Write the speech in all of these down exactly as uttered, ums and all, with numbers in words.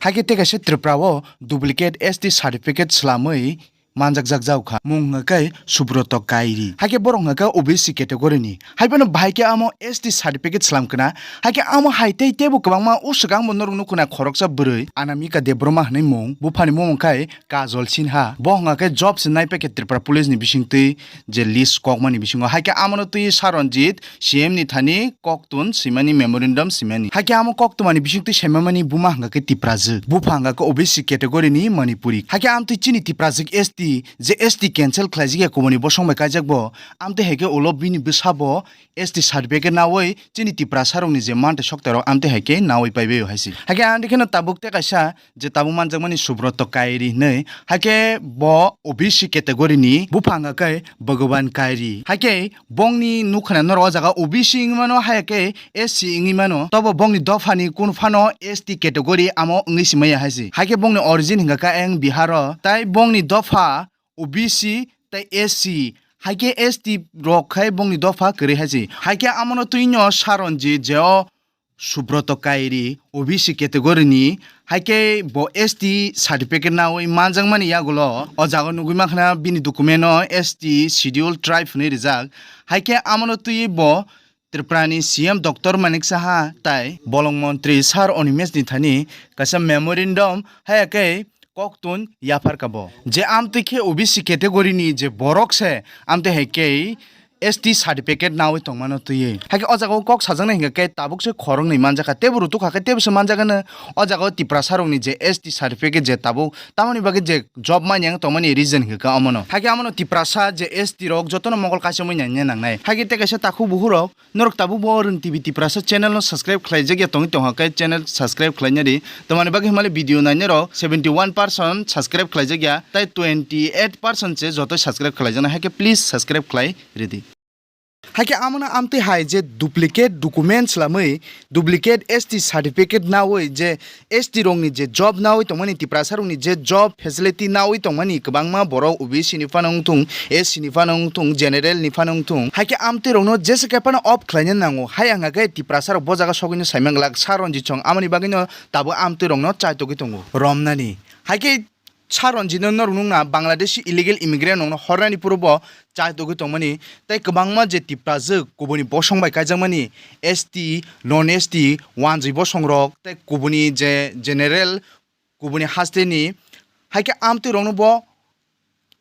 Hakhe tei kaisa Tripura o duplicate S T certificate swlamwi manjakjak jao kha. Mung hwnkha khe Subroto Kairi. Hakhe borok hwnkha khe O B C category ni. Haiphano bahai khe amo S T certificate swlam khna. Hakhe amo hai tei teibo kwbangma o swkang bo norok nukho na khoroksa bwrwi Anamika Debbarma hwnwi mung. Buphani mung hwnkha khe Kajol Sinha. Bo hwnkha khe job se nai paikha Tripura Police ni bisingtwi je list kokmani bisingo. Hakhe amono twi Saranjit C M ni thani koktun swimani memorandum swimani. Hakhe amo koktwmani bisingtwi saimamani buma hwnkha khe Tiprajwk. Bupha hwnkha khe O B C category ni Manipuri. Hakhe amtwi chini Tiprajwk S T je S T cancel khlaijak ya kubuni bosong bai kaijak bo. Amtwi hai khe ulo bini bwsa bo S T certificate nawi chini Tiprasa rokni je mantai sokta rok amtwi hai khe nawi paibai hai se. Hakhe ang dikheno tabuk tei kaisa je tabuk manjakmani Subroto Kairi hinwi. Hakhe bo O B C category ni bupha hwnkha khe Bhagavan Kairi. Hakhe bongni nukha na norok o jaga O B C wngwi mano, hakhe S C wngwi mano. Tobo bongni dophani kunu phano S T category amo wngwi si maya hai se. Hakhe bongni origin hwnkha khe ayang Bihar o. Tai bongni dopha O B C tei S C, hakhe S T rok khai bongni dopha kwrwi hai se. Hakhe amono twino Saranjit je o Subroto Kairi, O B C category ni, hakhe bo S T certificate nawi manjakmani yagulo o jaga nugwi mankha bini document o S T schedule tribe hwnwi rijak. Hakhe amono twi bo Tripura ni C M Doctor Manik Saha tai bolong montri Sir Animesh ni thani kaisa memorandum haya khe koktun yaphar kabo. Je amtwi khe O B C category ni je borok se amtwi hai khe S T certificate nawi tongmano twiwi. Hakhe o jaga o kok sajaknai hingkha khe tabuk se khoroknwi manjakha, teibo rutuk hakhe teibo se manjakgano o jaga o Tiprasa rokni je S T certificate je tabuk tamoni bagwi je job manya wng tongmani reason hingkha khe omono. Hakhe amono Tiprasa je S T rok jotono mokol kaichomwi nanya nangnai. Hakhe tei kaisa takhuk buhurok norok tabuk bo Rwng T V Tiprasa channel no subscribe khlaijak ya tongwi tongkha khe channel subscribe khlaina di. Tamoni bagwi himale video nainai rok seventy one percent subscribe khlaijak ya, tai twenty eight percent se joto subscribe khlaijaknai, hakhe please subscribe khlai ridi. Hakhe amono amtwi hai je duplicate document swlamwi, duplicate S T certificate nawi je S T rokni je job nawi tongmani, Tiprasa rokni je job facility nawi tongmani, kwbangma borok O B C ni phano wngthung, S C ni phano wngthung, general ni phano wngthung, hakhe amtwi rokno jesa khe phano off khlaina nango. Hai wngkha khe Tiprasa rok bo jaga sogwino saimanglak, Sir Ranjit song amoni bagwino tabuk amtwi rokno chaitogwi tongo romnani. Hakhe Sir Ranjit no norok nukna Bangladeshi illegal immigrant rokno hornani puro bo chaitogwi tongmani, tei kwbangma je Tiprajwk kubuni bosong bai kaijakmani, S T, non S T, wanjwi bosong rok, tei kubuni je general, kubuni haste ni, hakhe amtwi rokno bo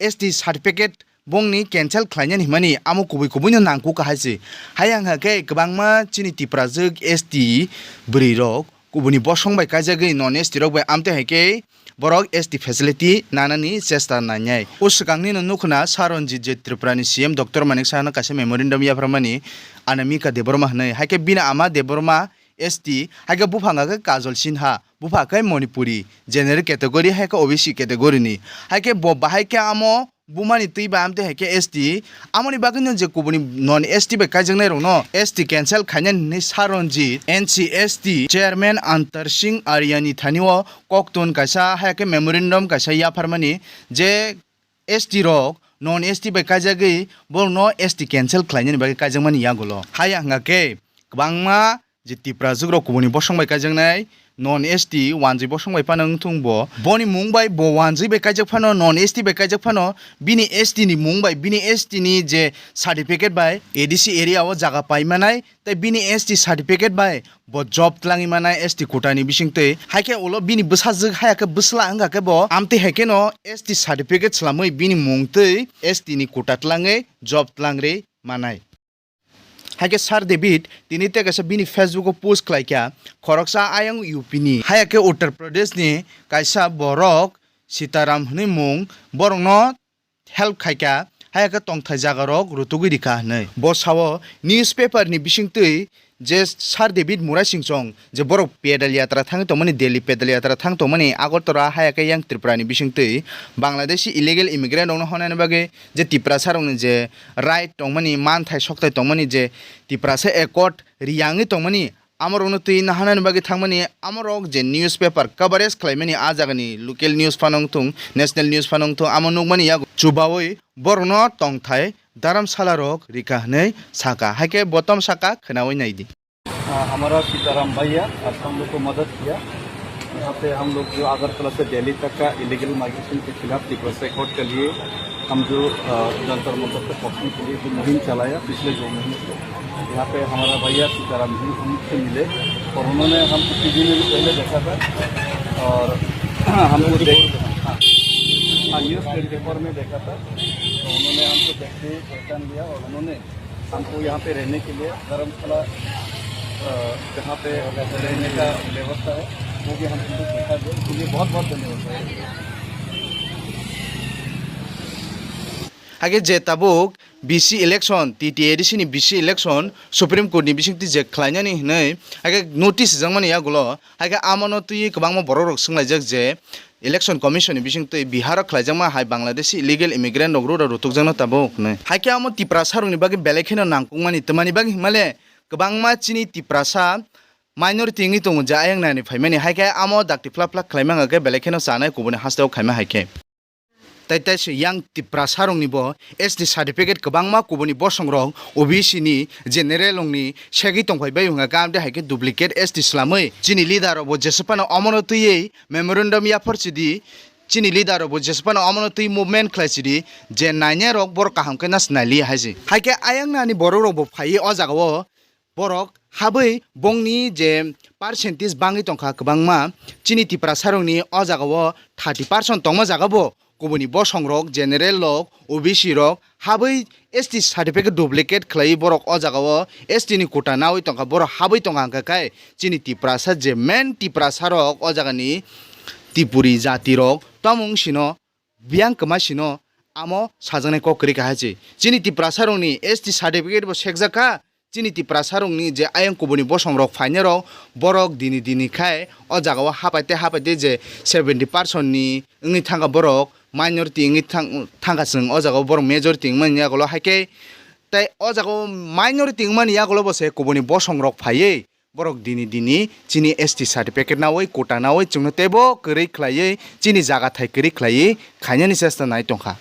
S T certificate bongni cancel khlainani himani amo kubui kubui no nangkuk hai se. Hai wngkha khe kwbangma chini Tiprajwk S T bwrwi rok kubuni bosong bai kaijagwi non S T rok bai amtwi hai khe borok S T facility nanani chesta nainai. O swkangni no nukhuna Sir Ranjit je Tripura ni C M Doctor Manik Saha no kaisa memorandum yapharmani Anamika Debbarma hinwi, hai khe bini ama Debbarma S T, hai khe buphang khe Kajol Sinha. Bupha khe Manipuri, general category hai khe O B C category ni. Hai khe bo bahai khe amo bumani twi ba amtwi hai khe S T. Amoni bagwi no je kubuni non S T bai kaijaknai rokno S T cancel khainani hinwi Sir Ranjit, N C S T chairman Antar Singh Arya ni thani o koktun kaisa hai khe memorandum kaisa yapharmani je S T rok non S T bai kaijagwi borokno S T cancel khlainani bagwi kaijakmani yagulo. Hai wngkha khe kwbangma je Tiprajwk rok kubuni bosong bai kaijaknai, non S T wanjwi bosong bai phano wngthung bo. Boni mung bai bo wanjwi bai kaijak phano, non S T bai kaijak phano, bini S T ni mung bai, bini S T ni je certificate bai A D C area o jaga pai manai, tei bini S T certificate bai bo job tlangwi manai S T quota ni bisingtwi. Hai khe ulo bini bwsajwk haya khe bwsla wngkha khe bo amtwi hai kheno S T certificate swlamwi bini mung twi S T ni quota tlangwi job tlangrwi manai. Hai khe Sir David tini tei kaisa bini Facebook o post khlai kha, khoroksa ayang U P ni, haya khe Uttar Pradesh ni kaisa borok Sitaram hwnwi mung, borokno help khai kha, haya khe tongthai jaga rok rutugwi rikha hwnwi. Bo sao newspaper ni bisingtwi je Sir David Murasingchong je borok pedal yatra thangwi tongmani, Delhi pedal yatra thang tongmani, Agartala haya khe yang Tripura ni bisingtwi Bangladeshi illegal immigrant rokno honani bagwi je Tiprasa rokni je right tongmani, manthai sokthai tongmani, je Tiprasa Accord riyangwi tongmani, amorokno twi naharnani bagwi thangmani, amorok je newspaper coverage khlaimani, a jagani local news phano wngthung, national news phano wngthung, amo nukmani yago chubawi borokno tongthai dharamsala rok rikha hwnwi sakha, hai khe botom saka khwnawi naidi. आ, हमारा सीताराम भैया, आप हम लोग को मदद किया। यहाँ पे हम लोग जो अगरतला से दिल्ली तक का इलीगल माइग्रेशन के खिलाफ तिपरासा एकॉर्ड के लिए हम जो, अ, जंतर मंतर पे पहुंचने के लिए जो मुहिम चलाया पिछले दो महीने से, यहाँ पे हमारा भैया सीताराम जी उनसे मिले और उन्होंने हमको कुछ दिन पहले देखा था और हमको देख, हाँ, हाँ, न्यूज़ ट्वेंटी फ़ोर में देखा था, तो उन्होंने हमको देखते ही पहचान लिया और उन्होंने हमको यहाँ पे रहने के लिए धर्मशाला, अ, जहाँ पे रहने का व्यवस्था है, वो भी हमको देखा दिया। इसके लिए बहुत बहुत धन्यवाद भाई। Hakhe je tabuk B C election, T T A D C ni B C election Supreme Court ni bisingtwi je khlainani hwnwi hakhe notice swijak mani yagulo, hakhe amono twiwi kwbangma borok rok swnglaijak je Election Commission ni bisingtwi Bihar o khlaijakma hai Bangladeshi illegal immigrant rok rura rutukjakno tabuk hwnwi. Hakhe amo Tiprasa rokni bagwi belai kheno nangkukmani, twmani bagwi hwnmale kwbangma chini Tiprasa minority wngwi tongo je ayang nani phaimani, hakhe amo dakti phlak phlak khlaima hwnkhe belai kheno chanai kubuni hasteo khaima hai khe. Tai tai se yang Tiprasa rokni bo S T certificate kwbangma kubuni bosong rok O B C ni general rokni segwi tongphai bai hwnka khe, amtwi hai khe duplicate S T swlamwi chini leader rok bo jeswk phano omono twiwi memorandum yaphar sidi, chini leader rok bo jeswk phano omono twi movement khlai sidi, je nainai rok borok kaham khe nas naili hai se. Hai khe ayang nani borok rok bo phaiwi o jaga o borok habwi bongni je percentage bangwi tongkha kwbangma, chini Tiprasa rokni o jaga o thirty percent tongma jaga bo kubuni bosong rok, general rok, O B C rok habwi S T certificate duplicate khlaiwi borok o jaga o S T ni quota nawi tongkha, borok habwi tongkha hwnkha khe chini Tiprasa je main Tiprasa rok o jaga ni Tipuri jati rok tamo wng sino biyang kwma sino amo sajaknai kok kwrwi kha hai se. Chini Tiprasa rokni S T certificate bo sekjak kha, chini Tiprasa rokni je ayang kubuni bosong rok phainai rok borok dini dini khai o jaga o hapaite hapaite je seventy percent ni wngwi thangkha borok minority wngwi thang-, thangkha chwng o jaga o borok majority wngmani yagulo hai khe tai o jaga o minority wngmani yagulo bo se kubuni bosong rok phaiwi borok dini dini chini S T certificate nawi quota nawi chwngno teibo kwrwi khlaiwi chini jaga thai kwrwi khlaiwi khainani chesta nai tongkha.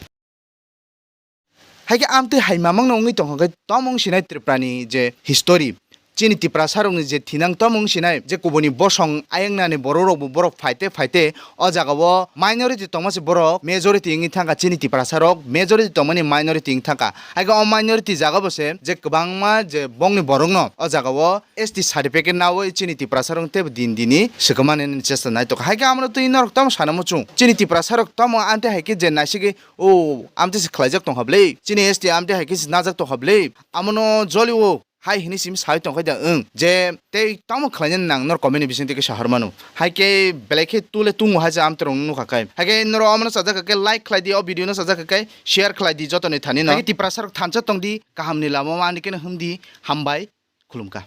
Hai khe amtwi hai mamangno wngwi tongkha khe tamo wng sinai Tripura ni je history, chini Tiprasa rokni je thinang tamo wng sinai je kubuni bosong ayang nani borok rok bo borok phaite phaite o jaga o minority tongma se borok majority wngwi thangkha, chini Tiprasa rok majority tongmani minority wng thangkha. Hai khe o minority jaga bo se je kwbangma je bongni borokno o jaga o S T certificate nawi chini Tiprasa rok teibo din dini swkang mani chesta nai tongkha. Hai khe amo twi norok tamo sana muchung chini Tiprasa rok tamo amtwi hai khe je naisigi o amtwi se khlaijak tongkha bwle, chini S T amtwi hai khe se najak tongkha bwle, amono joli o hai hwnwi simi sai tongkha da wng je tei tamo khlainani nang nor comment ni bisingtwi khe sahor mano. Hai khe belai khe tule tungo hai je amtwi rok nukha khe. Hai khe norok omono sajak khe like khlai di, o video no sajak khe share khlai di jotoni thani no. Hai khe Tiprasa rok thansa tong di, kaham ni lama o ani khe no hwn di, hambai, khulumkha.